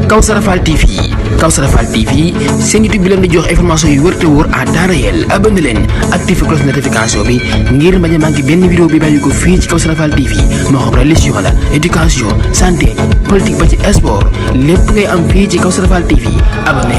Kawsara Fall TV Kawsara Fall TV seen YouTube bi leen di jox information yu wër te wóor à temps réel abonné leen activé cloche notification bi ngir bañ a manqué benn vidéo bi bàyyi ko fii ci Kawsara Fall TV moo xam religion la éducation santé politique ba ci sport lépp ngay am fii ci Kawsara Fall TV abonné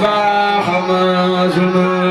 فاح ما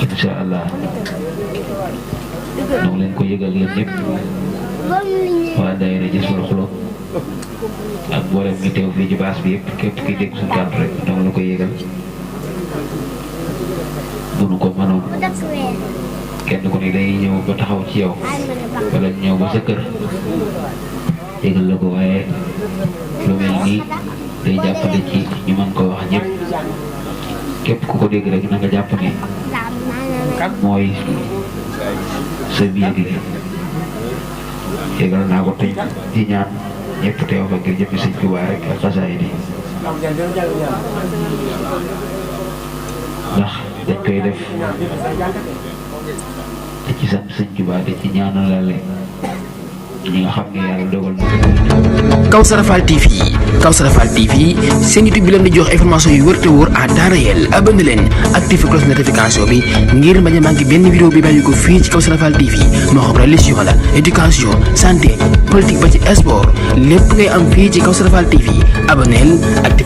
Insyaallah noo leen ko yëgal yéen ñëpp waa daayira Jazbul Xulub ak mboolem mi teew fii ci baas bi yëpp képp ki dégg suñu kàddu rek noo la ko yëgal bu nu ko mënoon kenn ku ne day ñëw ba taxaw ci yow wala ñëw ba sa kër yëgal la ko waaye lu mel nii day jàppale ci ñu mën ko wax ñëpp képp ku ko dégg rek na nga jàpp ne mooy sa biir gi yëgal naa ko tey di ñaan ñëpp teew fa ngir jëmmi Sëñ Tuubaa rek ak xasaay di ndax dañ koy def di ci sant Sëñ Tuubaa di ci ñaanalale ñi nga xam ne yàlla dogal na Kawsara Fall TV seen YouTube bi leen di jox information yu wër te wóor à temps réel. abonné leen activé cloche notification bi ngir bañ a manqué benn vidéo bi bàyyi ko fii ci Kawsara Fall TV moo xam religion la éducation santé politique ba ci sport lépp ngay am fii ci Kawsara Fall TV abonneel activé